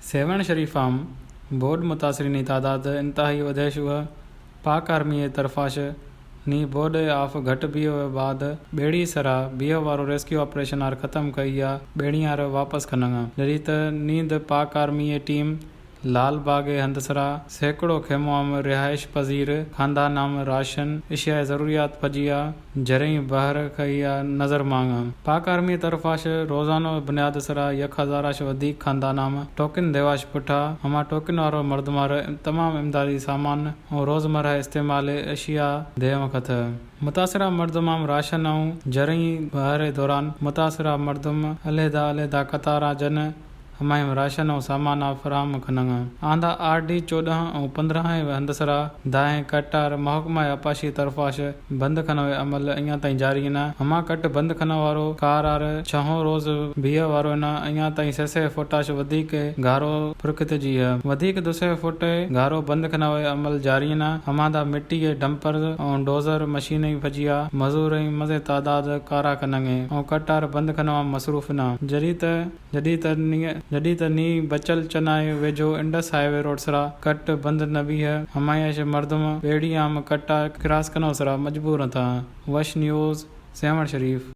سیوهڻ شريف آم بوڏ متاثريني تعداد انتهائي وڌي شوه. پاڪ آرمي طرفاش ني بوڏ آف گهٽ بيهه بعد ٻيڙي سرا بيهه وارو ريسڪيو آپريشن آر ختم ڪئي آ. ٻيڙي آر واپس کننگا جڏي ته نيد پاڪ آرمي ٽيم لال باغ هند سرا سيڪڙو خيمو آم رهائش پذير خاندان آم راشن اشياء ضروريات پجيا جرئي بهر کئي آ نظر مانگا. پاڪ آرمي طرفاش روزانو بنياد سرا یک هزاراش وڌيڪ خاندان آم ٽوڪن ديواش پٺا هما ٽوڪن وارو مردمار تمام امدادي سامان ۽ روزمرهه استعمال اشياء ديون کٿ. متاثره مردم آم راشن ۽ جرئي بهر دوران متاثره مردم عليحده عليحده قطارا جن همايم راشن ۽ سامان آ فراهم کننگا. آندا آر ڊي چوڏهن ۽ پندرهن هند سرا دائیں ڪٽار محڪمه آبپاشي طرفاش بند کنوي عمل اڃا تائين جاري نه. هما ڪٽ بند کنو وارو ڪارار ڇهون روز بيهه وارو نه اڃا تائين سيسي فوٽاش وڌيڪ گهارو پرکت جي هي. وڌيڪ دوسي فوٽ گهارو بند کنوي عمل جاري نه. هما دا مٽي ڊمپر ۽ ڊوزر مشيني پجيا مزور ۽ مزي تعداد ڪارا کننگي ۽ ڪٽار بند کنوا مصروف نه. جڏي ته جڏي ته ني جڏي ته ني بچل چنائي ويجهو انڊس هاء وي روڊ سرا ڪٽ بند نه بيهه همايش مردم ٻيڙي آم ڪٽا ڪراس ڪنو سرا مجبور ٿا. وش نيوز، سيوهڻ شريف.